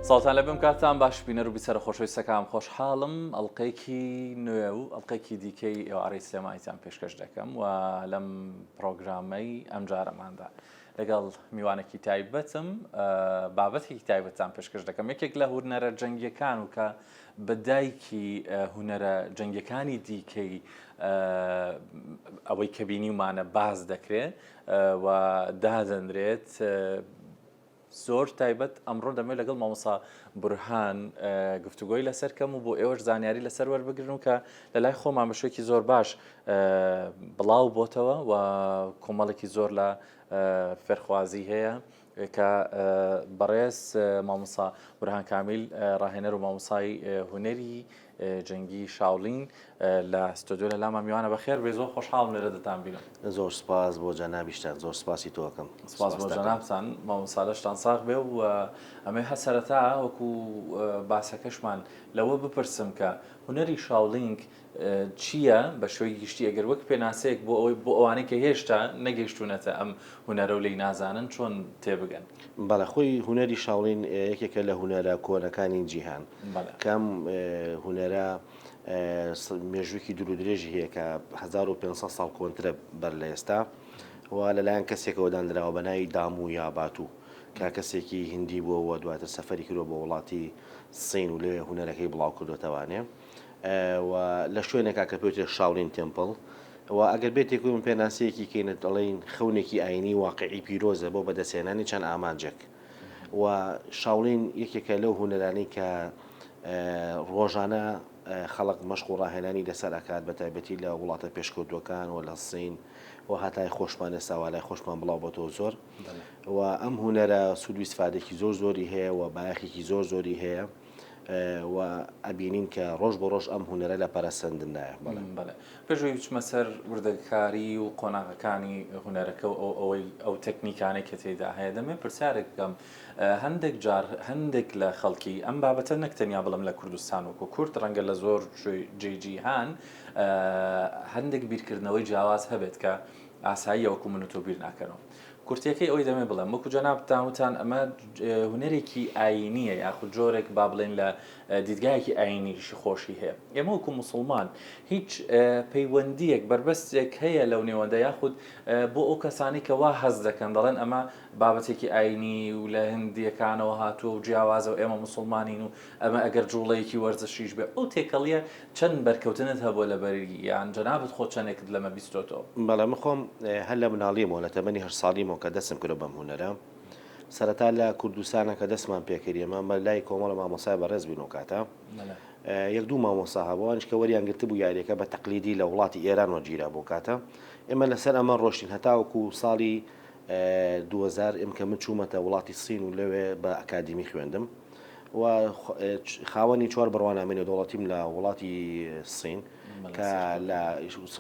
سڵاوتان لێبم کاتتان باش بینەر و بیسەرە خۆشەویستەکانم خۆشحاڵم ئەڵلقەیەکی نوێ و ئەڵلقەیەکی دیکەی ئێوارەی سلێمانیتان پێشکەش دەکەم و لەم پرۆگرامەی ئەمجارەماندا لەگەڵ میوانێکی تایبەتم بابەتێکی تایبەتتان پێشکەش دەکەم یەکێک لە هونەرە جەنگیەکان و کە بە دایکی هونەرە جەنگیەکانی دیکەی ئەوەی کە بینیومانە باس دەکرێت و دادەنرێت زۆر تایبەت ئەمڕۆ دەمەوێت لەگەڵ مامۆسا بورهان گفتوگۆی لەسەر کەم و بۆ ئێوەش زانیاری لەسەر وەربگرن و کە لە لای خۆمان بە شوێکی زۆر باش بڵاو بۆتەوە و کۆمەڵێکی زۆر لە فێرخوازی هەیە کە بەڕێز مامۆسا بورهان کامیل ڕاهێنەر و مامۆسای هونەری جەنگی شاولین لە ستۆدیۆ لە لامان میوانە بەخێر بێ زۆر خۆشحاڵم لێرە دەتان بینم. زۆر سپاس بۆ جەنابیشتان زۆر سپاسی تۆ ئەکەم. سپاس بۆ جەنابتان مامۆستا لەشتان ساغ بێ و ئەمەوێ هەر سەرەتا وەکو باسەکەشمان لەوە بپرسم کە هونەری شاولینگ چییە بە شێوەی گشتی ئەگەر وەک پێناسەیەک بۆ ئەوەی بۆ ئەوانەی کە هێشتا نەگەیشتوونەتە ئەم هونەرە و لێی نازانن چۆن تێبگەن؟ بەڵێ خۆی هونەری شاوڵین یەکێکە لە هونەرە کۆنەکانی جیهان کە ئەم هونەرە مێژوویەکی دوور و درێژی هەیە کە 1500 ساڵ کۆنترە بەر لە ئێستا و لەلایەن کەسێکەوە دانراوە بە ناوی دامو یاباتو کە کەسێکی هندی بووە و دواتر سەفەری کردووە بۆ وڵاتی سین و لەوێ هونەرەکەی بڵاو کردوێتەوانێ و لە شوێنێکا کە پێوترێت شاولین temple و ئەگەر بێتێک و پێناسەیەکی کەین دەڵێین خەونێکی ئاینی واقعی پیرۆزە بۆ بەدەستهێنانی چەند ئامانجێک و شاولین یەکێکە لەو هونەرانەی کە ڕۆژانە خەڵک مەشق و ڕاهێنانی لەسەر ئەکات بە تایبەتی لە وڵاتە پێشکەوتووەکان و لە سین و هەتای خۆشمان ئێستا وا لای خۆشمان بڵاو بۆتەوە زۆر و ئەم هونەرە سوود و ئیسفادێکی زۆر زۆری هەیە و بایەخێکی زۆر زۆری هەیە. و ئەبینین کە ڕۆژ بۆ ڕۆژ ئەم هونەرە لە پەرەسەندندایە. بەڵێ. بەڵێ. پێش ئەوەی بچمە سەر وردەکاری و قۆناغەکانی هونەرەکە و ئەو ئەوەی ئەو تەکنیکانەی کە تێیدا هەیە، دەمەوێت پرسیارێک بکەم، هەندێک جار هەندێک لە خەڵکی ئەم بابەتە نەک تەنیا بڵێم لە کوردستان وەکو کورد، ڕەنگە لە زۆر جێی جیهان هەندێک بیرکردنەوەی جیاواز هەبێت کە ئاساییە وەکو من و تۆ بیر ناکەنەوە. کورتیەکەی ئەوەی دەمەوێت بڵێم وەکو جەنابتان وتان ئەمە هونەرێکی ئایینیە یاخود جۆرێک با بڵێین لە دیدگایەکی ئایینیشی خۆشی هەیە ئێمە وەکو موسڵمان هیچ پەیوەندیەک بەربەستێک هەیە لەو نێوەندە یاخود بۆ ئەو کەسانی کە وا هەست دەکەن دەڵێن ئەمە بابەتێکی ئایینی و لە هندیەکانەوە هاتووە و جیاوازە و ئێمە موسڵمانین و ئەمە ئەگەر جوڵەیەکی وەرزشیش بێ ئەو تێکەڵیە چەند بەرکەوتنت هەبووە لە بەری یان جەنابت خۆت چەندێکت لەمە بیستۆتەوە؟ بەڵێ من خۆم هەر لە مناڵیمەوە لە تەمەنی هەشت ساڵیمەوە کە دەستم کردوە بەم هونەرە سەرەتا لە کوردستانە کە دەستمان پێکرد ئێمە مە لای کۆمەڵە مامۆستای بەڕێز بووین ئەو کاتە یەک دوو مامۆستا هەبوو ئەوانیش کە وەریان گرتبوو یاریەکە بە تەقلیدی لە وڵاتی ئێران وەرگیرا بۆ کاتە ئێمە لەسەر ئەمە ڕۆشتین هەتاوەکو ساڵی 2000 ئم کە من چوومەتە وڵاتی سین و لەوێ بە ئەکادیمی خوێندم و خاوەنی چوار بڕوانامەی نێودەوڵەتیم لە وڵاتی سین کە لە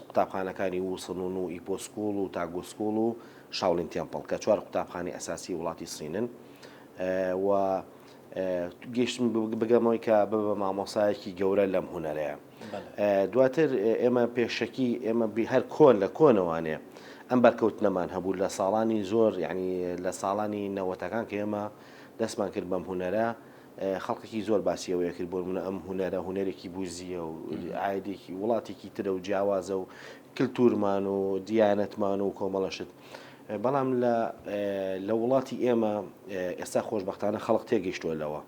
قوتابخانەکانی ووسنون و ئیپۆ school و تاگۆ school و شاولین temple کە چوار قوتابخانەی ئەساسی وڵاتی سینن و گەشتم بگەمەوەی کە ببە مامۆسایەکی گەورە لەم هونەرەیە دواتر ئێمە پێشەکی ئێمە هەر کۆن لە کۆنەوانێ ئەم بەرکەوتنەمان هەبوو لە ساڵانی زۆر یعنی لە ساڵانی نەوەتەکان کە ئێمە دەستمان کرد بەم هونەرە، خەڵکێکی زۆر باسی ئەوەیە کرد بۆ نمونە ئەم هونەرە هونەرێکی بوزییە و عایدێکی وڵاتێکی ترە و جیاوازە و کلتورمان و دیانەتمان و کۆمەڵە شت. بەڵام لە لە وڵاتی ئێمە ئێستا خۆشبەختانە خەڵک تێگەیشتووە لەوە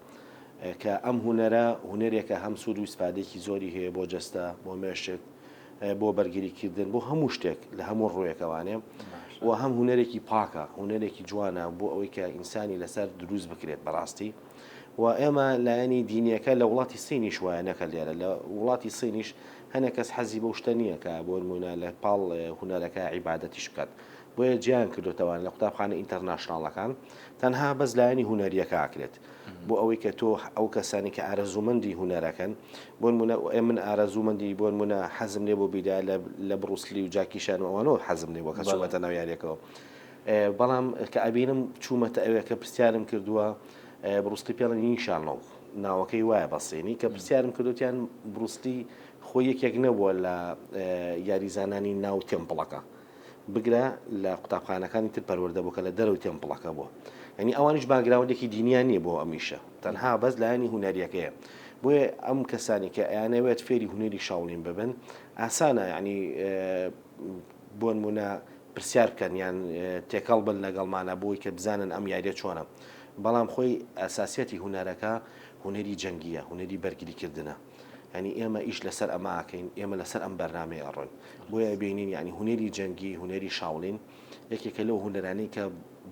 کە ئەم هونەرە هونەرێکە هەم سوود و ئیسفادەیەکی زۆری هەیە بۆ جەستە، بۆ مێشک، بۆ بەرگری کردن بۆ هەموو شتێک لە هەموو ڕوویەکەوانێ و هەم هونەرێکی پاکە هونەرێکی جوانە بۆ ئەوەی کە ئینسانی لەسەر دروست بکرێت بەڕاستی و ئێمە لایەنی دینیەکە لە وڵاتی سینیش وایە نەکە لێرە لە وڵاتی سینیش هەنێک کەس حەزی بەو شتە نییە کە بۆ نمونە لە پاڵ هونەرەکە عیبادەتیش بکات بۆیە جیان کردوتەوان لە قوتابخانە international ەکان تەنها بەس لایەنی هونەریەکە ئاکرێت بۆ ئەوەی کە تۆ ئەو کەسانی کە ئارەزوومەندی هونەرەکەن بۆ نمونە ئێ من ئارەزوومەندی بۆ نمونە حەزم لێ بۆ بیدا لە لە بڕوسلی و جاکیشان و ئەوانەوە حەزم لێ بووە کە چوومەتە ناو یاریەکەوە بەڵام کە ئەبینم چوومەتە ئەوێ کە پرسیارم کردووە بڕوسلی پێڵێن یینشانڵۆنگ ناوەکەی وایە بە سینی کە پرسیارم کردوتیان بڕوسلی خۆی یەکێک نەبووە لە یاریزانانی ناو temple ەکە بگرە لە قوتابخانەکانی تر پەروەردە بووە کە لە دەرەوەی temple ەکە بووە. یعنی ئەوانیش background ێکی دینیان نییە بۆ ئەم ئیشە تەنها بەس لایەنی هونەریەکەیە بۆیە ئەم کەسانی کە ئەیانەوێت فێری هونەری شاوڵین ببن ئاسانە یعنی بۆنمونە پرسیار بکەن یان تێکەڵ بن لەگەڵمانە بۆی کە بزانن ئەم یاریە چۆنە بەڵام خۆی ئەساسیەتی هونەرەکە هونەری جەنگیە هونەری بەرگریکردنە یعنی ئێمە ئیش لەسەر ئەمە ئاکەین ئێمە لەسەر ئەم بەرنامەیە ئەڕۆین بۆیە بینین یعنی هونەری جەنگی هونەری شاوڵین یەکێکە لەو هونەرانەی کە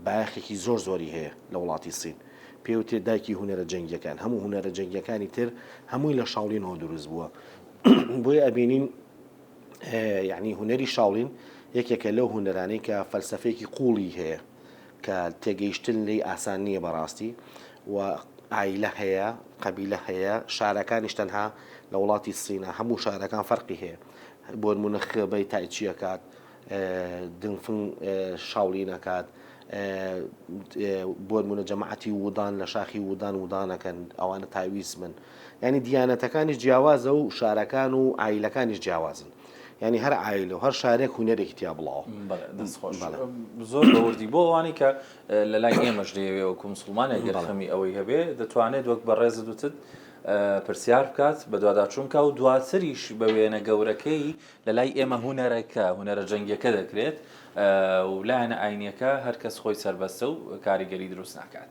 بایەخێکی زۆر زۆری هەیە لە وڵاتی سین پێوترێت دایکی هونەرە جەنگیەکان هەموو هونەرە جەنگیەکانی تر هەمووی لە شاوڵینەوە دروست بووە بۆیە ئەبینین یعنی هونەری شاوڵین یەکێکە لەو هونەرانەی کە فەلسفەیەکی قوڵی هەیە کە تێگەیشتن لی ئاسان نییە بەڕاستی و ئایلە هەیە قەبیلە هەیە شارەکانیش تەنها لە وڵاتی سینە هەموو شارەکان فەرقی هەیە بۆ نمونە خێبەی تایچیەکات دنگفنگ شاوڵین ئەکات بۆنمونە جەماعەتی ودان لە شاخی ودان ودانەکەن ئەوانە تاویزمن یعنی دیانەتەکانیش جیاوازە و شارەکان و ئایلەکانیش جیاوازن یعنی هەر ئایلە و هەر شارێک هونەرێکی تیا بڵاوە دەست خۆش زۆر بە وردی بۆ ئەوانەی کە لە لای ئێمەش دەیەوێ وەکو مسلمانێک گەر خەمی ئەوەی هەبێ دەتوانێت وەک بەڕێزت وتت پرسیار بکات بەدواداچوون کا و دواتریش بە وێنە گەورەکەی لە لای ئێمە هونەرەکە، هونەرە جەنگیەکە دەکرێت و لایەنە ئاینیەکە هەر کەس خۆی سەربەستە و کاریگەری دروست ناکات.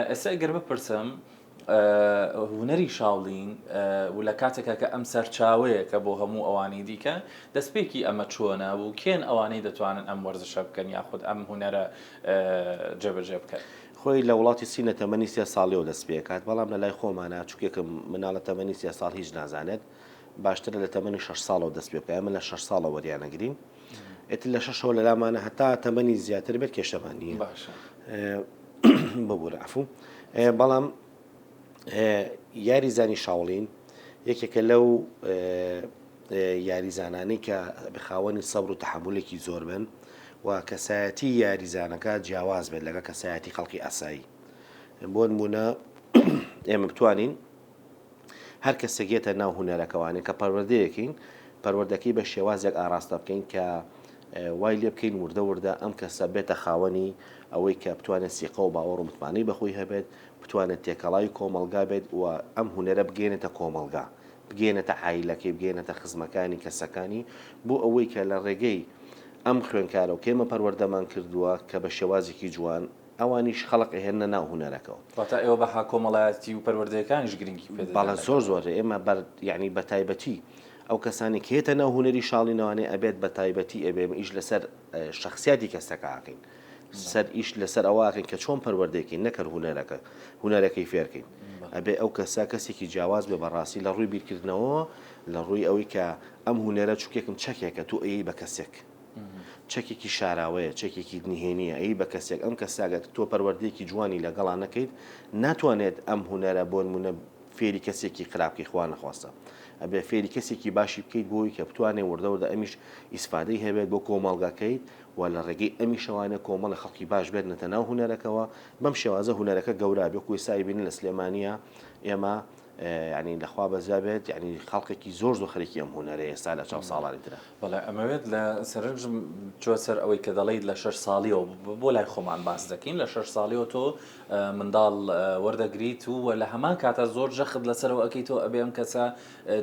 ئێستا گەر بپرسم هونەری شاولین و لە کاتێکا کە ئەم سەرچاوەیەکە بۆ هەموو ئەوانەی دیکە، دەستپێکی ئەمە چۆنە و کێن ئەوانەی دەتوانن ئەم وەرزشە بکەن یاخود ئەم هونەرە جێبەجێ بکەن؟ خۆی لە وڵاتی سین لە تەمەنی سێ ساڵیەوە دەست پێکات، بەڵام لە لای خۆمانە چونکێکم مناڵە تەمەنی سێ ساڵ هیچ نازانێت، باشترە لە تەمەنی شەش ساڵەوە دەست پێ بکە ئێمە لە شەش ساڵەوە وەریانەگرین ئیتر لە شەشەوە لەلامانە هەتا تەمەنی زیاتر بێت کێشەمان نییە باشە ببورە عفو بەڵام یاریزانی شاوڵین یەکێکە لەو یاریزانانەی کە خاوەنی سەبر و تەحەمولێکی زۆر بن و کەسایەتی یاریزانەکە جیاواز بێت لەگە کەسایەتی خەڵکی ئاسایی بۆ نمونە ئێمە بتوانین هەر کەسێک یەتە ناو هونەرەکەوانێ کە پەروەردەیەکین پەروەردەکەی بە شێوازێک ئاراستە بکەین کە وای لێ بکەین وردە وردە ئەم کەسە بێتە خاوەنی ئەوەی کە بتوانێت سیقە و باوەڕ و متمانەی بەخۆی هەبێت بتوانێت تێکەڵاوی کۆمەڵگا بێت و ئەم هونەرە بگەێنێتە کۆمەڵگا بگەێنێتە عایلەکەی بگەێنێتە خزمەکانی کەسەکانی بۆ ئەوەی کە لە ڕێگەی ئەم خوێنکارە و کێمە پەروەردەمان کردووە کە بە شێوازێکی جوان ئەوانیش خەڵک ئەهێننە ناو هونەرەکەوە. واتە ئێوە بەها کۆمەڵایەتی و پەروەردەیەکانیش گرنگی پێ دەدەن بەڵێ زۆر زۆر ئێمە بەر یانی بە تایبەتی ئەو کەسانی کە یەتە ناو هونەری شاڵینەوانێ ئەبێت بە تایبەتی ئەبێ ئێمە ئیش لەسەر شەخسیاتی کەسەکە ئەکەین سەر ئیش لەسەر ئەوە ئەکەین کە چۆن پەروەردەی کەین نەک هەر هونەرەکە هونەرەکەی فێرکەین ئەبێ ئەو کەسە کەسێکی جیاواز بێ بەڕاستی لە ڕووی بیرکردنەوە لە ڕووی ئەوەی کە ئەم هونەرە چوکێکم چەکێکە تۆ ئەیەی بە کەسێک چەکێکی شاراوەیە، چەکێکی نهێنییە، ئەی بە کەسێک، ئەم کەسە ئەگەر تۆ پەروەردەیەکی جوانی لەگەڵا نەکەیت، ناتوانێت ئەم هونەرە بۆ نموونە فێری کەسێکی خراپ بکەیت، خوا نەخواستە ئەبێ فێری کەسێکی باشی بکەیت بۆی کە بتوانێت وردە وردە ئەمیش ئیسفادەی هەبێت بۆ کۆمەڵگاکەیت و لە ڕێگەی ئەمیشەوانێ کۆمەڵی خەڵکی باش بێنێتە ناو هونەرەکەوە، بەم شێوازە هونەرەکە گەورە بێ، وەکو ئێستا ئەیبینن لە سلێمانییە ئێمە یانی لە خوا بەزیا بێت یانی خەڵکێکی زۆر زۆر خەریکی ئەم هونەرەیە ئێستا لە چاو ساڵانی ترا. بەڵێ ئەمەوێت لە سەرنجم چوە سەر ئەوەی کە دەڵێیت لە شەش ساڵیەوە بۆ لای خۆمان باس دەکەین لە شەش ساڵیەوە تۆ منداڵ وەردەگریت و لە هەمان کاتا زۆر جەخت لەسەرەوە ئەکەیتەوە ئەبێ ئەم کەسە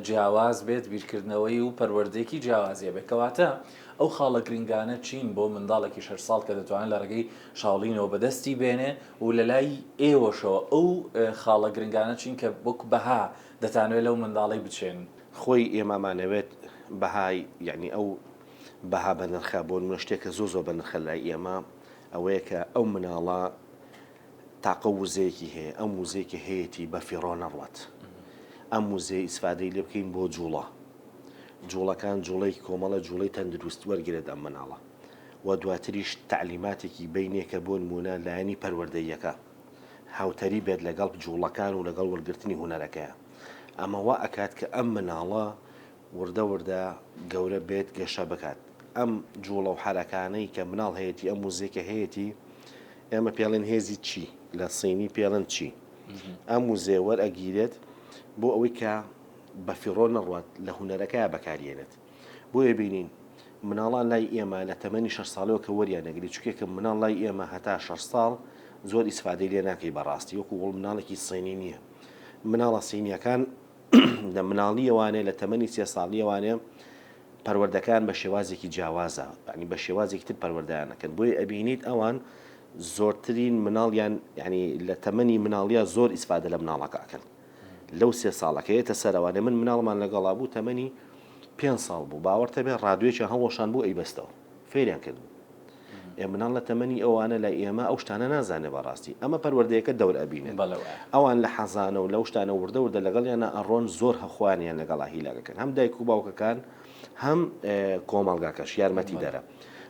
جیاواز بێت بیرکردنەوەی و پەروەردەیەکی جیاوازی هەبێت کەواتە ئەو خاڵە گرنگانە چین بۆ منداڵێکی شەش ساڵ کە دەتوانێت لە ڕێگەی شاوڵینەوە بەدەستی بێنێ و لە لای ئێوەشەوە ئەو خاڵە گرنگانە چین کە وەک بەها دەتانەوێت لەو منداڵەی بچێنن؟ خۆی ئێمە ئەمانەوێت بەهای یەعنی ئەو بەها بەنرخە بۆ نمونە شتێک کە زۆر زۆر بەنرخە لای ئێمە ئەوەیە کە ئەو مناڵە تاقە وزەیەکی هەیە ئەم وزەی کە هەیەتی بە فیڕۆ نەڕوات ئەم وزەیە ئیسفادەی لێ بکەین بۆ جوڵە جوڵەکان جوڵەی کۆمەڵە جوڵەی تەندروست وەرگێت ئەم مناڵە و دواتریش تەعلیماتێکی بینێ کە بۆ نموونە لایەنی پەروەردەییەکە هاوتەریب بێت لەگەڵ جووڵەکان و لەگەڵ وەرگرتنی هونەرەکەیا. ئەمە وا ئەکات کە ئەم مناڵە وردە وردە گەورە بێت گەشە بکات. ئەم جووڵە و حەرەکانەی کە مناڵ هەیەتی ئەم وزەی کە هەیەتی ئێمە پێڵێن هێزی چی لە سینی پێڵێن چی ئەم وزەیە وەرئەگیرێت بۆ ئەوەی کە بەفیڕۆ نەڕوات لە هونەرەکەیا بەکاریێنێت. بۆیە بینین مناڵان لای ئێمە لە تەمەنی شەش ساڵیەوە کە وەریان ئەگری چونکێکە مناڵ لای ئێمە هەتا شەش ساڵ زۆر ئیسفادەی لێ ناکەی بەڕاستی وەکو وڵ مناڵێکی سینی نییە مناڵە سینیەکان لە مناڵیەوانێ لە تەمەنی سێ ساڵیەوانێ پەروەردەکان بە شێوازێکی جیاوازە یعنی بە شێوازێکی تر پەروەردەیان ئەکەن بۆیە ئەبینیت ئەوان زۆرترین مناڵیان یعنی لە تەمەنی مناڵیا زۆر ئیسفادە لە مناڵەکە ئەکەن لەو سێ ساڵەکە یەتە سەرەوانێ من مناڵمان لەگەڵا بوو تەمەنی پێ ساڵ بوو باوەڕتە بێ ڕادوێکیان هەڵوەشان بوو ئەیبەستەوە فێریان کرد بوو ئێ مناڵ لە تەمەنی ئەوانە لای ئێمە ئەو شتانە نازانێ بەڕاستی ئەمە پەروەردەیەکە دەور ئەبینێت ئەوان لە حەزانە و لەو شتانە وردە وردە لەگەڵیانە ئەڕۆن زۆر هەخوانیان لەگەڵا هیلاکەکەن هەم دایک و باوکەکان هەم کۆمەڵگاکەش یارمەتی دەرە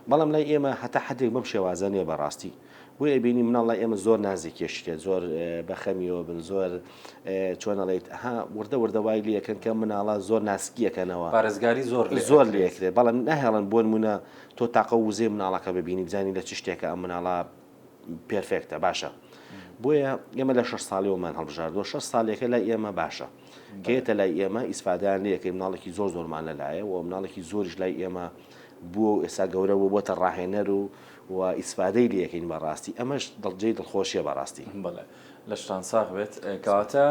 بەڵام لای ئێمە هەتا حدێک بەم شێوازە نیە بەڕاستی بۆیە ئەبینی مناڵ لای ئێمە زۆر نازی کێشرێت زۆر بەخەمیەوە بن زۆر چۆن ئەڵێیت ها وردە وردە وای لەکەن کە مناڵە زۆر ناسکیەکەنەوە پارێزگاری زۆر زۆر لەکرێت بەڵام ناهێڵن بۆ نمونە تۆ تاقە وزەی مناڵەکە ببینی بزانی لە چ شتێکە ئەم مناڵە perfect ە باشە بۆیە ئێمە لە شەش ساڵیەوەمان هەڵبژاردووە شەش ساڵێکە لای ئێمە باشە کێتە لای ئێمە ئیسفادەیان لەکەی مناڵێکی زۆر زۆرمان لەلایە و مناڵێکی زۆریش لای ئێمە بووە و ئێستا گەورە بوو بۆتە ڕاهێنەر و و ئیسفادەی لەکەین بەڕاستی ئەمەش دڵجێی دڵخۆشیە بەڕاستی. بەڵێ لەشتان ساغ بێت کەواتە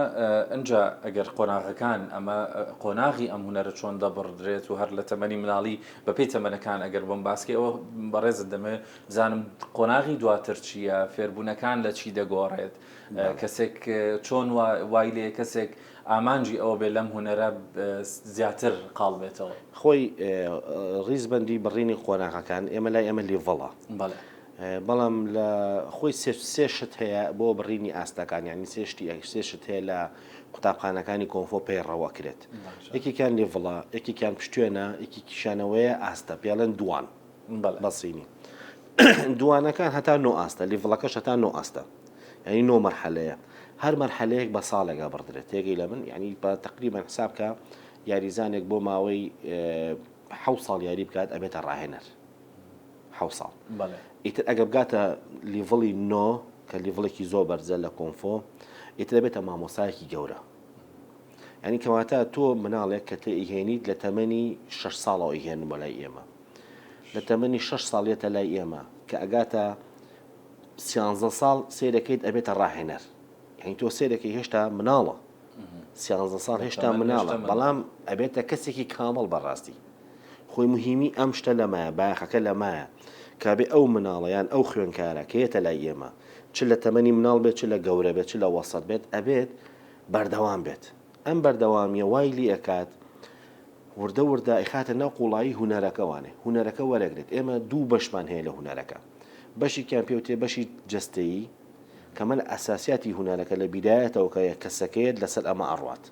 ئنجا ئەگەر قۆناغەکان ئەمە قۆناغی ئەم هونەرە چۆن دەبڕدرێت و هەر لە تەمەنی مناڵی بەپێی تەمەنەکان ئەگەر بۆم باسکەی ئەوە بەڕێزت دەمەوێت بزانم قۆناغی دواتر چییە فێربوونەکان لە چی دەگۆڕێت کەسێک چۆن وای لێ کەسێک ئامانجی ئەوە بێ لەم هونەرە زیاتر قاڵ بێتەوە. خۆی ڕیزبەندی بڕینی قۆناغەکان ئێمە لای ئێمە level ە. بەڵێ. بەڵام لە خۆی سێ سێ شت هەیە بۆ بڕینی ئاستەکان یانی سێ شتی سێ شت هەیە لە قوتابخانەکانی کۆنفۆ پەیڕەو ئەکرێت یەکێکیان level ە یەکێکیان پشتێنە یەکێکیشانەوەیە ئاستە پێڵێن دوان بە سینی دوانەکان هەتا نۆ ئاستە level ەکەش هەتا نۆ ئاستە یعنی نۆ مەرحەلەیە هەر مەرحەلەیەک بە ساڵێک ئەبڕدرێت تێگەی لە من یعنی بە تقریبا حساب کە یاریزانێک بۆ ماوەی حەوت ساڵ یاری بکات ئەبێتە ڕاهێنەر حەوت ساڵ ئیتر ئەگە بگاتە level ی نۆ کە level ێکی زۆر بەرزە لە کۆنفۆ ئیتر دەبێتە مامۆسایەکی گەورە یعنی کەواتە تۆ مناڵێک کە تێ ئیهێنیت لە تەمەنی شەش ساڵەوە ئیهێنن بۆ لای ئێمە لە تەمەنی شەش ساڵیەتە لای ئێمە کە ئەگاتە سیانزە ساڵ سێرەکەیت ئەبێتە ڕاهێنەر یعنی تۆ سێرەکەی هێشتا مناڵە سیانزە ساڵ هێشتا مناڵە بەڵام ئەبێتە کەسێکی کامڵ بەڕاستی خۆی موهیمی ئەم شتە لەمایە، بایەخەکە لەمایە کابێ ئەو مناڵە یان ئەو خوێنکارە کە یەتە لای ئێمە چ لە تەمەنی مناڵ بێت چ لە گەورە بێت چ لە وەسەت بێت ئەبێت بەردەوام بێت ئەم بەردەوامیە وای لی ئەکات وردە وردە ئەیخاتە ناو قوڵایی هونەرەکەوانێ هونەرەکە وەرەگرێت ئێمە دوو بەشمان هەیە لە هونەرەکە بەشێکیان پێوتێ بەشی جەستەیی کەمە لە ئەساسیاتی هونەرەکە لە بیدایەتەوە کە کەسەکەیەت لەسەر ئەمە ئەڕوات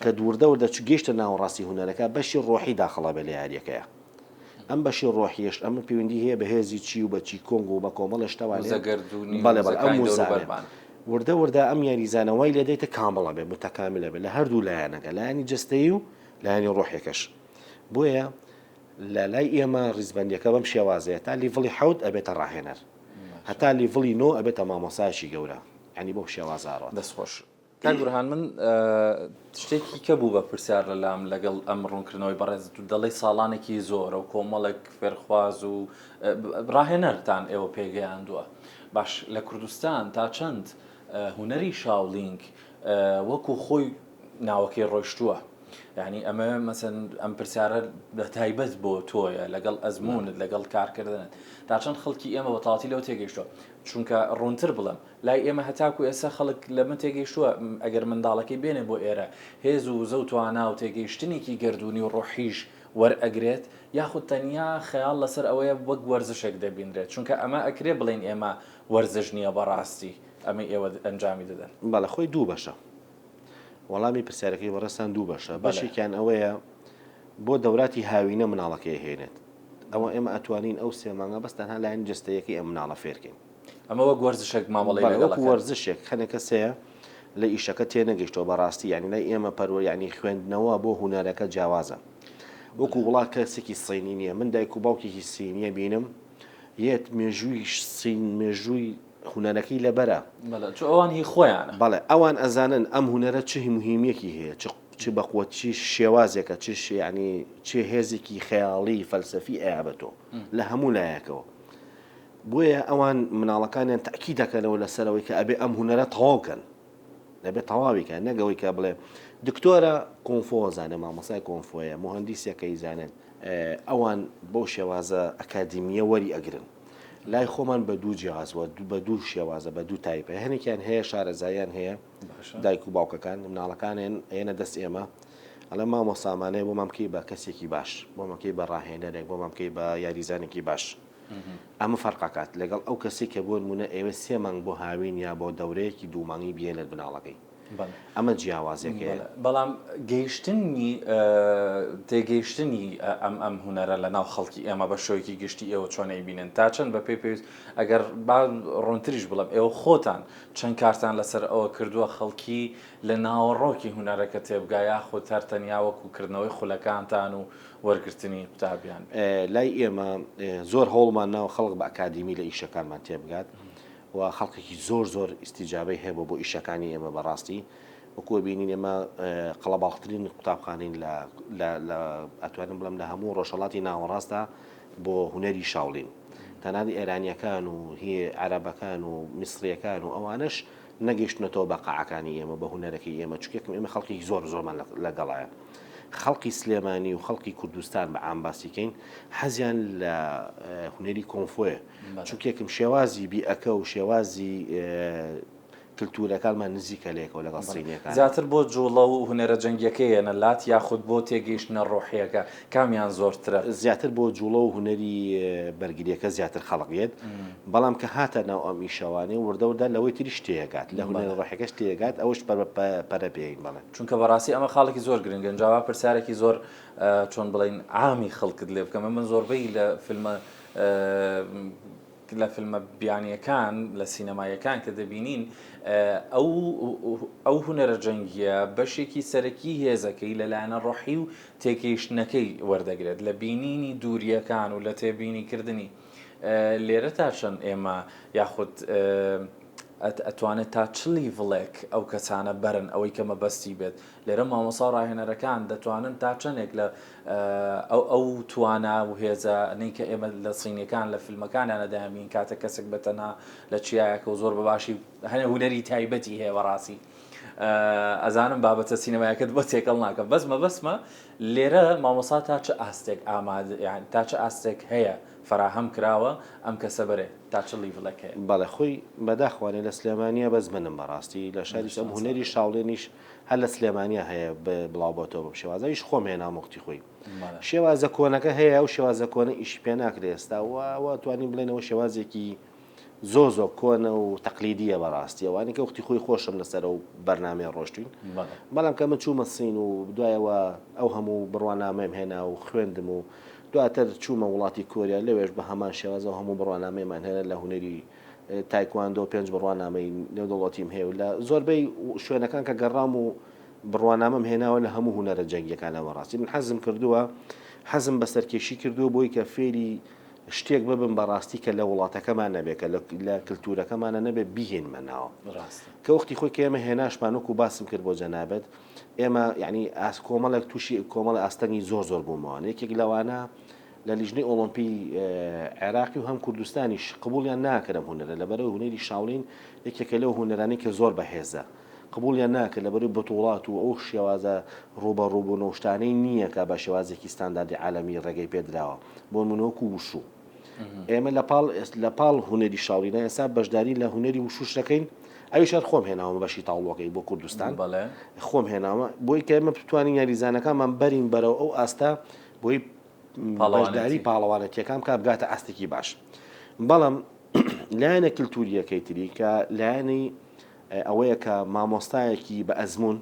کە وردە وردە چ گەیشتە ناوەڕاستی هونەرەکە بەشی ڕۆحی داخڵ ئەبێ لە یاریەکەیا ئەم بەشی ڕۆحیەش ئەمە پەیوەندی هەیە بە هێزی چی و بە چی کۆنگ و بە کۆمەڵە شتەوانێ وزە گەردوونی و بەڵێ بەڵێ ئەم وزەکانی وزانێ دەوروبەرمان. وردە وردە ئەم یاریزانە وای لێ دێتە کامڵ ئەبێ متکامل ئەبێ لە هەردوو لایەنەکە لایەنی جەستەیی و لایەنی ڕۆحیەکەش بۆیە لە لای ئێمە ڕیزبەندیەکە بەم شێوازەیە تا level ی حەوت ئەبێتە ڕاهێنەر هەتا level ی نۆ ئەبێتە مامۆسایەکی گەورە یانی بەو شێوازە ئەڕوات. دەست خۆش. کاک بورهان من شتێکی کە بوو بە پرسیار لە لام لەگەڵ ئەم ڕوونکردنەوەی بەڕێزت و دەڵێی ساڵانێکی زۆرە و کۆمەڵێک فێرخواز و ڕاهێنەرتان ئێوە پێگەیاندووە باش لە کوردستان تا چەند هونەری شاولینگ وەکو خۆی ناوەکەی ڕۆیشتووە یعنی ئەمە مەسەن ئەم پرسیارە بە تایبەت بۆ تۆیە لەگەڵ ئەزمونت لەگەڵ کارکردنت تا چەند خەڵکی ئێمە بە تەواوەتی لەوە تێگەیشتووە چونکە ڕوونتر بڵێم لای ئێمە هەتاکو ئێستا خەڵک لەمە تێگەیشتووە ئەگەر منداڵەکەی بێنێ بۆ ئێرە هێز و وزە و توانا و تێگەیشتنێکی گەردوونی و ڕۆحیش وەرئەگرێت یاخود تەنیا خەیاڵ لەسەر ئەوەیە وەک وەرزشێک دەبینرێت چونکە ئەمە ئەکرێ بڵێین ئێمە وەرزش نییە بەڕاستی ئەمەی ئێوە ئەنجامی دەدەن. بەڵێ خۆی دوو بەشە. وەڵامی پرسیارەکەی بەڕێزتان دوو بەشە بەشێکیان ئەوەیە بۆ دەوراتی هاوینە مناڵەکەی هێنێت ئەوە ئێمە ئەتوانین ئەو سێ مانگە بەس تەنها لایەن جەستەیەکەی ئەم مناڵە فێرکەین ئەمە وەک وەرزشێک مامەڵەی لەگەڵ وەکو وەرزشێک هەنێک کەس هەیە لە ئیشەکە تێنەگەیشتەوە بەڕاستی یعنی لای ئێمە پەروە یعنی خوێندنەوە بۆ هونەرەکە جیاوازە وەکو وڵات کەسێکی سینی نییە من دایک و باوکێکی سینیە بینم یەت مێژووی سین مێژووی هونەرەکەی لەبەرە. بەڵێ چون ئەوان هی خۆیانە. بەڵێ ئەوان ئەزانن ئەم هونەرە چ موهیمیەکی هەیە چ چ بەقوەت چ شێوازێکە چ یانی چ هێزێکی خەیاڵی فەلسەفی ئەیا بە تۆ لە هەموو لایەکەوە. بۆیە ئەوان مناڵەکانیان تەئکید دەکەنەوە لەسەر ئەوەی کە ئەبێ ئەم هونەرە تەواو کەن دەبێت تەواوی کەن نەک ئەوەی کە بڵێ دکتۆرە کۆنفۆ زانێ مامۆسای کۆنفۆیە موهەندیسێکەی زانێت ئەوان بەو شێوازە ئەکادیمیە وەری ئەگرن لای خۆمان بە دوو جیاوازوە بە دوو شێوازە بە دوو تایپە هەنێکیان هەیە شارەزایان هەیە دایک و باوکەکان مناڵەکانیان ئێنە دەست ئێمە ئەڵێ مامۆسامانەیە بۆمان بکەی بە کەسێکی باش بۆمان بکەی بە ڕاهێنەرێک بۆمان بکەی بە یاریزانێکی باش ئەمە فەرق ئەکات لەگەڵ ئەو کەسەی کە بۆ نمونە ئەیەوێت سێ مانگ بۆ هاوین یا بۆ دەورەیەکی دوو مانگی بیەنێت مناڵەکەی ئەمە جیاوازیەک هەیە. بەڵام گەیشتنی تێگەیشتنی ئەم ئەم هونەرە لە ناو خەڵکی ئێمە بە شێوەیەکی گشتی ئێوە چۆن ئەیبینن تا چەند بە پێی پێویست ئەگەر با ڕوونتریش بڵێم ئێوە خۆتان چەند کارتان لەسەر ئەوە کردووە خەڵکی لە ناوەڕۆکی هونەرەکە تێبگا یاخود هەر تەنیا وەکو کردنەوەی خولەکانتان و وەرگرتنی قوتابیان بێت. لای ئێمە زۆر هەوڵمان ناوە خەڵک بە ئەکادیمی لە ئیشەکانمان تێبگات و خەڵکێکی زۆر زۆر ئیستیجابەی هەبوو بۆ ئیشەکانی ئێمە بەڕاستی وەکو ئەبینین ئێمە قەڵەباڵغترین قوتابخانەین لە لە ئەتوانم بڵێم لە هەموو ڕۆژهەڵاتی ناوەڕاستدا بۆ هونەری شاوڵین تەنانەت ئێرانیەکان و هی عەرەبەکان و میسریەکان و ئەوانەش نەگەیشتونەتەوە بە قاعەکانی ئێمە بە هونەرەکەی ئێمە چونکە ئێمە خەڵکێکی زۆر زۆرمان لەگەڵایە خەڵکی سلێمانی و خەڵکی کوردستان بە عام باسی کەین حەزیان لە هونەری کۆنفۆیە چونکێکم شێوازی بیئەکە و شێوازی کلتورەکانمان نزیکە لەیەکەوە لەگەڵ سینیەکان. زیاتر بۆ جوڵە و هونەرە جەنگیەکەی یەنە لات یاخود بۆ تێگەیشتنە ڕۆحیەکە کامیان زۆرترە؟ زیاتر بۆ جوڵە و هونەری بەرگریەکە زیاتر خەڵک یەت بەڵام کە هاتە ناو ئەم ئیشەوانێ وردە وردە لەوەی تریش تێگات لە هونەرە ڕۆحیەکەش تێگات ئەوەش پەرە پێین بەڵێ. چونکە بەڕاستی ئەمە خاڵێکی زۆر گرنگە جا با پرسیارێکی زۆر چۆن بڵێین عامی خەڵکت لێ بکەم من زۆربەی لە فیلمە لە فیلمە بیانیەکان لە سینەمایەکان کە دەبینین ئەو ئەو هونەرە جەنگیە بەشێکی سەرەکی هێزەکەی لەلایەنە ڕۆحی و تێکەیشتنەکەی وەردەگرێت لە بینینی دووریەکان و لە تێبینیکردنی لێرە تا چەند ئێمە یاخود ئەتوانێت تا چ لیڤڵێک ئەو کەسانە بەرن ئەوەی کە مەبەستی بێت لێرە مامۆسا و ڕاهێنەرەکان دەتوانن تا چەندێک لە ئەو ئەو توانا و هێزە نەی کە ئێمە لە سینەکان لە فیلمەکانیانە دەیانبین کاتە کەسێک بە تەنها لە چیایەکە و زۆر بە باشی هەنێ هونەری تایبەتی هەیە بەڕاستی ئەزانم بابەتە سینەمایەکەت بۆ تێکەڵ ناکەم بەس مەبەستمە لێرە مامۆسا تا چ ئاستێک ئامادە یان تا چ ئاستێک هەیە فەراهەم کراوە ئەم کەسە بەرێ تا چ لیڤڵێک هەیە؟ بەڵێ خۆی بەداخوانێ لە سلێمانیە بەس منم بەڕاستی لە شاریش ئەم هونەری شاوڵێنیش هەر لە سلێمانیا هەیە بڵاو بۆتەوە بەم شێوازە ئیش خۆم هێنام وەختی خۆی شێوازە کۆنەکە هەیە ئەو شێوازە کۆنە ئیشی پێ ناکرێ ئێستا و توانین بڵێنەوە شێوازێکی زۆر زۆر کۆنە و تەقلیدیە بەڕاستی ئەوانی کە وەختی خۆی خۆشم لەسەر ئەو بەرنامەیە ڕۆشتوین بەڵام کە من چوومە سین و دوایەوە ئەو هەموو بڕوانامەیم هێنا و خوێندم و دواتر چوومە وڵاتی کۆریا لەوێش بە هەمان شێوازەوە هەموو بڕوانامەیمان هێنا لە هونەری تایکواندۆ پێنج بڕوانامەی نێودەوڵەتیم هەیە و لە زۆربەی شوێنەکان کە گەڕام و بڕوانامەم هێناوە لە هەموو هونەرە جەنگیەکانە بەڕاستی من حەزم کردووە حەزم بە سەرکێشی کردووە بۆی کە فێری شتێک ببم بە ڕاستی کە لە وڵاتەکەمان نەبێ کە لە کلتورەکەمانە نەبێ بیهێنمە ناوە کە وەختی خۆی کە ئێمە هێناشمان وەکو باسم کرد بۆ جەنابت ئێمە یعنی ئاس کۆمەڵێک تووشی کۆمەڵی ئاستەنگی زۆر زۆر بوومەوە یەکێک لەوانە لە لیژنەی ئۆڵۆمپی عێراقی و هەم کوردستانیش قبوڵیان ناکرم هونەرە لەبەرەوەی هونەری شاولین یەکێکە لەو هونەرانەی کە زۆر بەهێزە قبوڵیان ناکرد لەبەرەی بتوڵات و ئەو شێوازە ڕووبەڕووبوون و شتانەی نییە کە بە شێوازێکی ستانداردی عالەمی ڕێگەی پێدراوە بۆ نمونە وەکو وشو ئێمە لە پاڵ لە پاڵ هونەری شاولینا ئێستا بەشداری لە هونەری وشوش دەکەین ئەویش هەر خۆم هێناومە بەشی تاوڵۆکەی بۆ کوردستان خۆم هێناوە بۆی کە ئێمە بتوانین یاریزانەکانمان بەرین بەرەو ئەو ئاستە بۆی بەشداری پاڵەوانەتیەکان بکات بگاتە ئاستێکی باش بەڵام لایەنە کللتوریەکەی تری کە لایەنی ئەوەیە کە مامۆستایەکی بە ئەزموون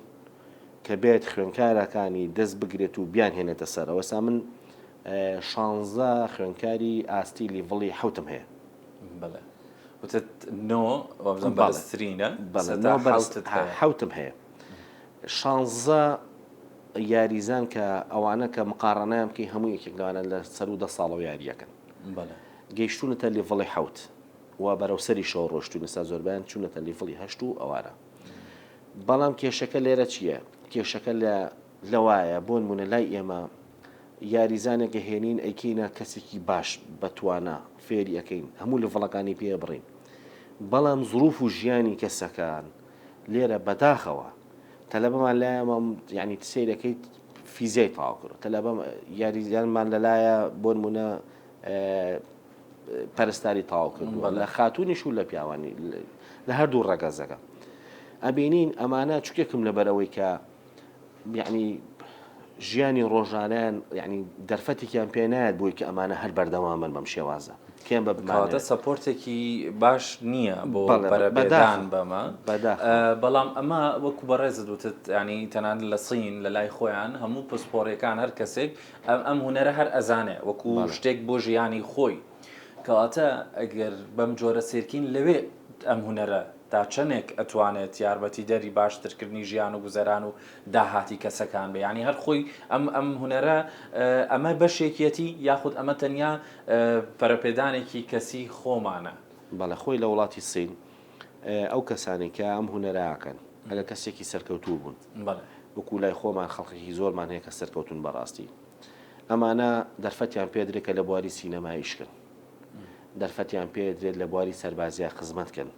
کە بێت خوێنکارەکانی دەست بگرێت و بیانهێنێتە سەرەوە ئێستا من شانزە خوێنکاری ئاستی لیڤڵی حوتم هەیە. بەڵێ وتت نۆ وابزانم بەرزترینە بەڵێ نۆ بەرزترین حوتم هەیە شانزە یاریزان کە ئەوانە کە مقاڕەنەیان بکەی هەموو یەکێک لەوانە لە سەروو دە ساڵەوە یاریەکەن گەیشتوونەتە لیڤڵی حوت. و بەرەو سەریشەوە ڕۆشتوون ئێستا زۆربەیان چوونەتە لیڤڵی هەشت و ئەوانە بەڵام کێشەکە لێرە چییە؟ کێشەکە لە لەوایە بۆ نمونە لای ئێمە. یاریزانێک ئەهێنین ئەیکەینە کەسێکی باش بەتوانا فێری ئەکەین هەموو لڤڵەکانی پێ ئەبڕین بەڵام زروف و ژیانی کەسەکان لێرە بەداخەوە تەلەبەمان لایە مام یعنی سەیرەکەیت فیزیای تەواو کردو تەلەبە یاریزانمان لەلایە بۆ نمونە پەرستاری تەواو کردووە لە خاتونیش و لە پیاوانی لە هەردوو ڕەگەزەکە ئەبینین ئەمانە چکێکم لەبەرەوەی کە یەعنی ژیانی ڕۆژانەیان یەعنی دەرفەتێکیان پێ نایەت بۆی کە ئەمانە هەر بەردەوام بن بەم شێوازە کێن بە کەواتە support ێکی باش نییە بۆ پەرەپێدان بەمە بەڵام ئەمە وەکو بەڕێزت وتت ینی تەنانەت لە سین لە لای خۆیان هەموو پسپۆڕیەکان هەر کەسێک ئەم ئەم هونەرە هەر ئەزانێ وەکو شتێک بۆ ژیانی خۆی کەواتە ئەگەر بەم جۆرە سێرکین لەوێ ئەم هونەرە تا چەنێک ئەتوانێت یارمەتیدەری باشترکردنی ژیان و گوزەران و داهاتی کەسەکان بێ یانی هەر خۆی ئەم ئەم هونەرە ئەمە بەشێکیەتی یاخود ئەمە تەنیا پەرەپێدانێکی کەسی خۆمانە؟ بەڵێ خۆی لە وڵاتی سین ئەو کەسانەی کە ئەم هونەرە ئەکەن ئەگەر کەسێکی سەرکەوتوو بوون وەکو لای خۆمان خەڵکێکی زۆرمان هەیە کە سەرکەوتوون بەڕاستی ئەمانە دەرفەتیان پێدرێت کە لە بواری سینەما ئیش کەن دەرفەتیان پێدرێت لە بواری سەربازیا خزمەت کەن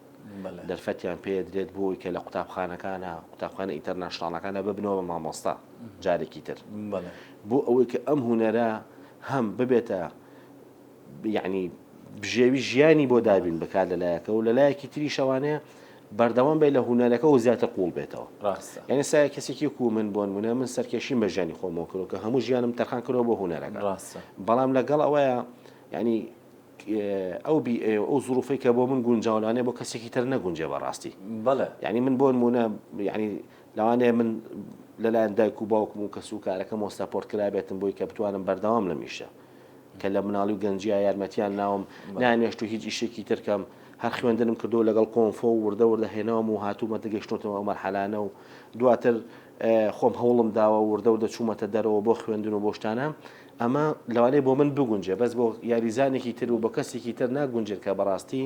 دەرفەتیان پێدرێت بۆی کە لە قوتابخانەکانە قوتابخانە international ەکانە ببنەوە بە مامۆستا جارێکی تر بۆ ئەوەی کە ئەم هونەرە هەم ببێتە یعنی بژێوی ژیانی بۆ دابین بکات لەلایەکە و لەلایەکی تریشەوانەیە بەردەوام بێت لە هونەرەکە و زیاتر قوڵ بێتەوە یعنی سایە کەسێکی کو من بۆن منە من سەرکێشیم بە ژیانی خۆمەوە کرد کە هەموو ژیانم تەرخان کردەوە بۆ هونەرەکە بەڵام لەگەڵ ئەوەیە یعنی ئەو بی ئەو زروفەی کە بۆ من گونجاولانێ بۆ کەسێکی تر نەگونجێ بەڕاستی بەڵێ یعنی من بۆ نمونە یعنی لەوانەیە من لەلایەن دایک و باوکم و کەس و کارەکەمەوە support کرابێتم بۆی کە بتوانم بەردەوام لەم ئیشە کە لە مناڵی و گەنجیا یارمەتیان ناوم نانێشت و هیچ ئیشێکی ترکەم هەر خوێندنم کردو لەگەڵ کۆنفۆ و وردە وردە هێناوم و هاتوومەتە گەشتۆتەوە ئەو مەرحەلانە و دواتر خۆم هەوڵم داوە وردە وردە چوومەتە دەرەوە بۆ خوێندن و بۆ شتانە ئەمە لەوانەیە بۆ من بگونجێ بەس بۆ یاریزانێکی تر و بۆ کەسێکی تر ناگونجێت کە بەڕاستی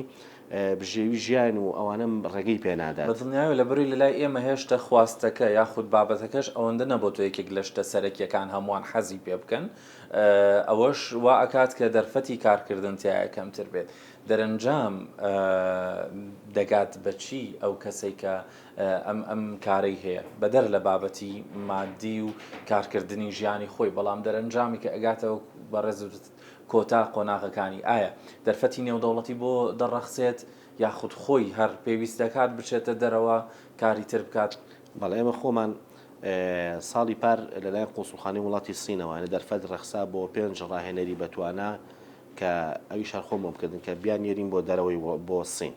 بژێوی ژیان و ئەوانەم ڕێگەی پێ نادات. بە دڵنیایەوە لەبەرەی لەلای ئێمە هێشتا خواستەکە یاخود بابەتەکەش ئەوەندە نەبۆتە یەکێک لە شتە سەرەکیەکان هەمووان حەزی پێ بکەن ئەوەش وا ئەکات کە دەرفەتی کارکردن تیایا کەمتر بێت دەرەنجام دەگات بە چی ئەو کەسەی کە ئەم ئەم کارەی هەیە بەدەر لە بابەتی مادی و کارکردنی ژیانی خۆی بەڵام دەرەنجامی کە ئەگاتەوە بەڕێز کۆتا قۆناغەکانی ئایا دەرفەتی نێودەوڵەتی بۆ دەڕەخسێت یاخود خۆی هەر پێویست دەکات بچێتە دەرەوە کاری تر بکات؟ بەڵێ ئێمە خۆمان ساڵی پار لەلایەن قونسوڵخانەی وڵاتی سینەوە دەرفەت ڕەخسا بۆ پێنج ڕاهێنەری بەتوانا کە ئەویش هەر خۆم بۆم کردن کە بیاننێرین بۆ دەرەوەی بۆ سین.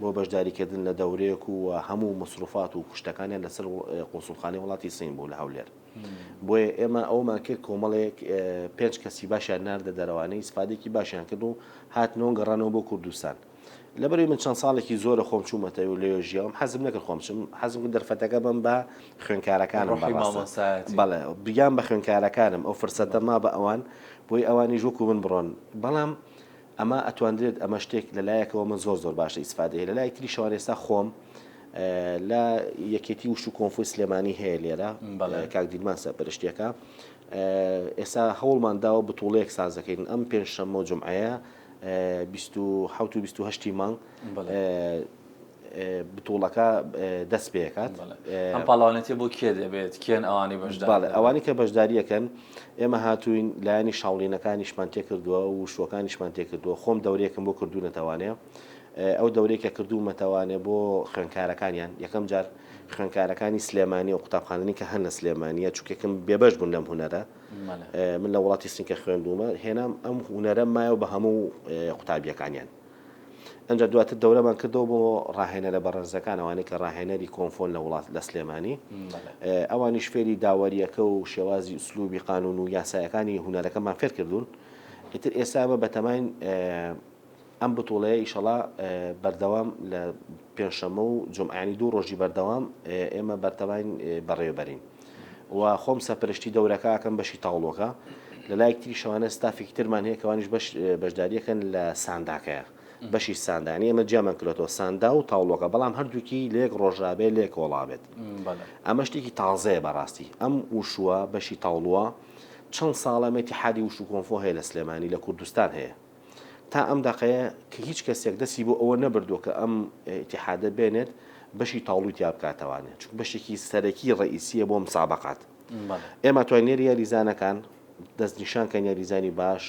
بۆ بەشداریکردن لە دەورەیەک و هەموو مەسروفات و کوشتەکانیان لەسەر قونسوڵخانەی وڵاتی سین بوو لە هەولێر. بۆیە ئێمە ئەومان کرد کۆمەڵێک پێنج کەسی باشیان ناردە دەرەوانەی ئیسفادێکی باشیان کرد و هاتنەوە گەڕانەوە بۆ کوردستان. لەبەرەوەی من چەند ساڵێکی زۆرە خۆم چوومەتەوە و لەوێ ژیاوم حەزم نەکرد خۆم بچم حەزم کرد دەرفەتەکە بەم بە خوێندکارەکانم بەڕاستە بەڵێ بیان بە خوێندکارەکانم ئەو فرسەتە ما بە ئەوان بۆی ئەوانیش وەکو من بڕۆن بەڵام ئەمە ئەتواندرێت ئەمە شتێک لە لایەکەوە من زۆر زۆر باشە ئیسفادەیە لە لایەک تریشەوە ئێستا خۆم لە یەکێتی وش و کۆنفۆی سلێمانی هەیە لێرە کاک دیلمان سەرپەرشتیەکە ئێستا هەوڵمان داوە بتوڵەیەک سازەکەین ئەم پێنجشەممە و جمعەیە 27 و 28 مانگ بتوڵەکە دەست پێکات. ئەم پاڵەوانێتیە بۆ کێ دەبێت؟ کێن ئەوانەی بەشدار دەبن؟ ئەوانەی کە بەشداریەکەن ئێمە هاتووین لایەنی شاوڵینەکانیشمان تێکردووە و شوەکانیشمان تێکردووە خۆم دەورەیەکم بۆ کردوونەتەوانێ ئەو دەورەی کە کردوومەتەوانێ بۆ خوێندکارەکانیان یەکەم جار خوێندکارەکانی سلێمانی و قوتابخانەنی کە هەن لە سلێمانیە چونکێکم بێبەش بوون لەم هونەرە من لە وڵاتی سین کە خوێندوومە هێنام ئەم هونەرە مایەوە بە هەموو قوتابیەکانیان ئەنجا دواتر دەورەمان کردەوە بۆ ڕاهێنەرە بەڕێزەکان ئەوانەی کە ڕاهێنەری کۆنفۆن لە وڵات لە سلێمانی ئەوانیش فێری داوەریەکە و شێوازی ئوسلوبی قانون و یاسایەکانی هونەرەکەمان فێر کردوون ئیتر ئێستا ئەمە بەتەماین ئەم بتوڵەیە ئیشەڵا بەردەوام لە پێنجشەممە و جومعانی دوو ڕۆژی بەردەوام ئێمە بەرتەماین بەڕێوەبەرین و خۆم سەرپەرشتی دەورەکە ئەکەم بەشی تاوڵۆکە لە لایەک تری شەوانە ستافێکی ترمان هەیە کەوانیش بەش بەشداریەکەن لە سانداکەیە بەشی ساندانی ئێمە جیامان کرێتەوە ساندا و تاوڵۆکە بەڵام هەردووکی لێک ڕۆژابێ لێک وەڵا بێت ئەمە شتێکی تازەیە بەڕاستی ئەم وشوە بەشی تاوڵوە. چەند ساڵە ئەمە ئیتیحادی وشو کۆنفۆ هەیە لە سلێمانی لە کوردستان هەیە تا ئەم دەقەیە کە هیچ کەسێک دەستی بۆ ئەوە نەبردووە کە ئەم ئیتیحادە بێنێت بەشی تاوڵوی تیا بکاتەوانێ چونکە بەشێکی سەرەکی ڕئیسیە بۆ مسابقات ئێمە توانین لێرە یاریزانەکان دەستنیشان کەن یاریزانی باش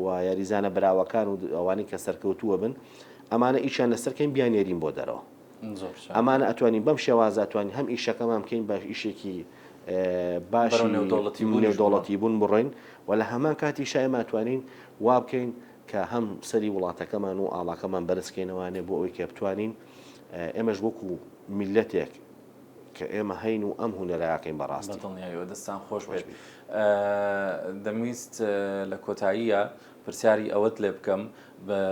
و یاریزانە براوەکان و ئەوانەی کە سەرکەوتووە بن ئەمانە ئیشیان لەسەر کەین بیانێرین بۆ دەرەوە ئەمانە ئەتوانین بەم شێوازە ئەتوانین هەم ئیشەکەمان بکەین بە ئیشێکی باشی نێودەوڵەتی بوون بڕۆین و لە هەمان کاتیشا ئێمە ئەتوانین وا بکەین کە هەم سەری وڵاتەکەمان و ئاڵاکەمان بەرزکەینەوانێ بۆ ئەوەی کە بتوانین ئێمەش وەکو میللەتێک کە ئێمە هەین و ئەم هونەرە ئەکەین بەڕاستی. بە دڵنیاییەوە دەستان خۆش بێت. دەمویست لە کۆتاییە پرسیاری ئەوەت لێ بکەم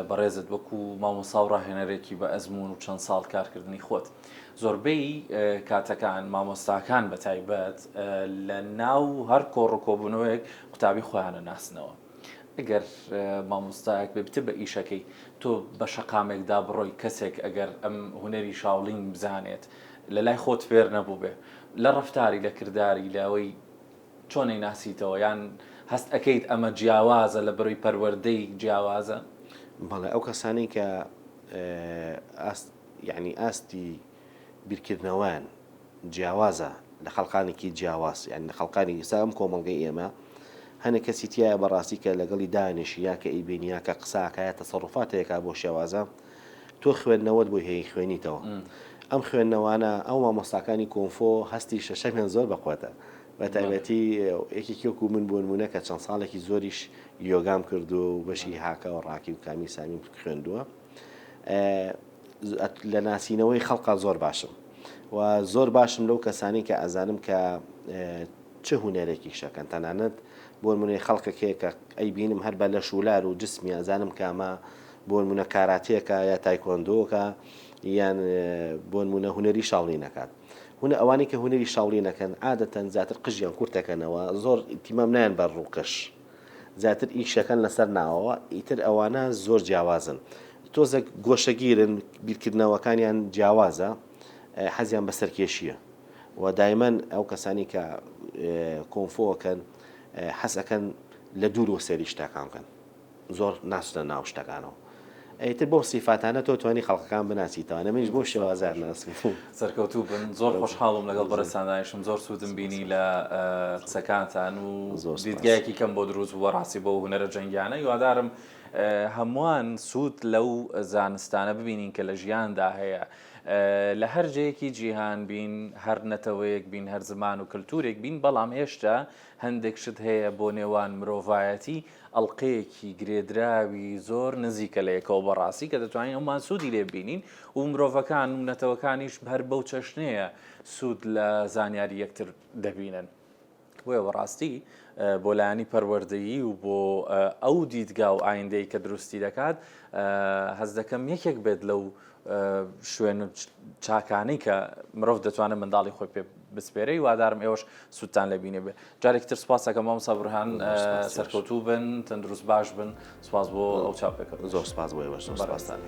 بەڕێزت وەکو مامۆستا و ڕاهێنەرێکی بە ئەزموون و چەند ساڵ کارکردنی خۆت زۆربەی کاتەکان مامۆستاکان بە تایبەت لە ناو هەر کۆڕ و کۆبوونەوەیەک قوتابی خۆیانە ناسنەوە. ئەگەر مامۆستایەک بێ بتە بە ئیشەکەی تۆ بە شەقامێکدا بڕۆی کەسێک ئەگەر ئەم هونەری شاوڵین بزانێت لە لای خۆت فێر نەبووبێ لە ڕەفتاری لە کرداری لە ئەوەی چۆن ئەیناسیتەوە یان هەست ئەکەیت ئەمە جیاوازە لە بەرەی پەروەردەی جیاوازە؟ بەڵێ ئەو کەسانەی کە ئاست یعنی ئاستی بیرکردنەوەیان جیاوازە لە خەڵکانێکی جیاواز یانی لە خەڵکانی ئیستا ئەم کۆمەڵگەی ئێمە هەنێ کەسی تایە بەڕاستی کە لەگەڵی دانیشی یا کە ئەیبینی یا کە قسە ئەکا یا تەسەڕوفاتێکا بۆ شێوازە تۆ خوێندنەوەت بۆی هەیە خوێنیتەوە ئەم خوێندنەوانە ئەو مامۆستاکانی کۆنفۆ هەستی شەشەمیان زۆر بەقوەتە بە تایبەتی یەکێکی وەکو من بۆ نمونە کە چەند ساڵێکی زۆریش یۆگام کردووە و بەشی هاکە و ڕاکی و کامی سامیم خوێندووە لە ناسینەوەی خەڵقا زۆر باشم و زۆر باشم لەو کەسانی کە ئەزانم کە چ هونەرێکی شەکەن تەنانەت بۆ نمونەی خەڵکێک هەیە کە ئەیبینم هەر بە لەش و لار و جسمی ئەزانم کامە بۆ نمونە کاراتێکە یا تایکۆندۆکە یان بۆ نمونە هونەری شاوڵی نەکات هونە ئەوانەی کە هونەری شاوڵی نەکەن عادەتەن زیاتر قژیان کورتەکەنەوە زۆر ئیتیمام نایەن بە ڕووکەش زیاتر ئیشەکەن لەسەر ناوەوە ئیتر ئەوانە زۆر جیاوازن تۆزێک گۆشەگیرن بیرکردنەوەکانیان جیاوازە حەزیان بە سەرکێشیە و دایمەن ئەو کەسانی کە کۆنفۆکەن حەز ئەکەن لە دوورەوە سەیری شتەکان بکەن زۆر ناچنە ناو شتەکانەوە ئیتر بەو سیفاتانە تۆ توانی خەڵکەکان بناسیتەوە منیش بەو شێوازە ناسم. سەرکەوتوو بن زۆر خۆشحاڵم لەگەڵ بەڕێزتان دانیشتم زۆر سوودم بینی لە قسەکانتان و دیدگایەکی کەم بۆ دروست بوو بەڕاستی بۆ هونەرە جەنگیانە هیوادارم هەمووان سوود لەو زانستانە ببینین کە لە ژیاندا هەیە لە هەر جێیەکی جیهان بین هەر نەتەوەیەک بین هەر زمان و کللتورێک بین بەڵام هێشتا هەندێک شت هەیە بۆ نێوان مرۆڤایەتی ئەڵقەیەکی گرێدراوی زۆر نزیکە لە یەکەوە بەڕاستی کە دەتوانین هەموومان سوودی لێ ببینین و مرۆڤەکان و نەتەوەکانیش هەر بەو چەشنەیە سوود لە زانیاری یەکتر دەبینن. بۆیە بەڕاستی بۆ لایەنی پەروەردەیی و بۆ ئەو دیدگا و ئایندەی کە دروستی دەکات هەست دەکەم یەکێک بێت لەو شوێن و چاکانەی کە مرۆڤ دەتوانێت منداڵی خۆی پێ بسپێرێ هیوادارم ئێوەش سوودتان لێ بینێ بێ جارێکی تر سوپاس ئەکەم مامۆستا بورهان سەرکەوتوو بن تەندروست باش بن سوپاس بۆ ئەو چاوپێکەوتنەش زۆر سوپاس بۆ ئێوەش زۆر سوپاستان.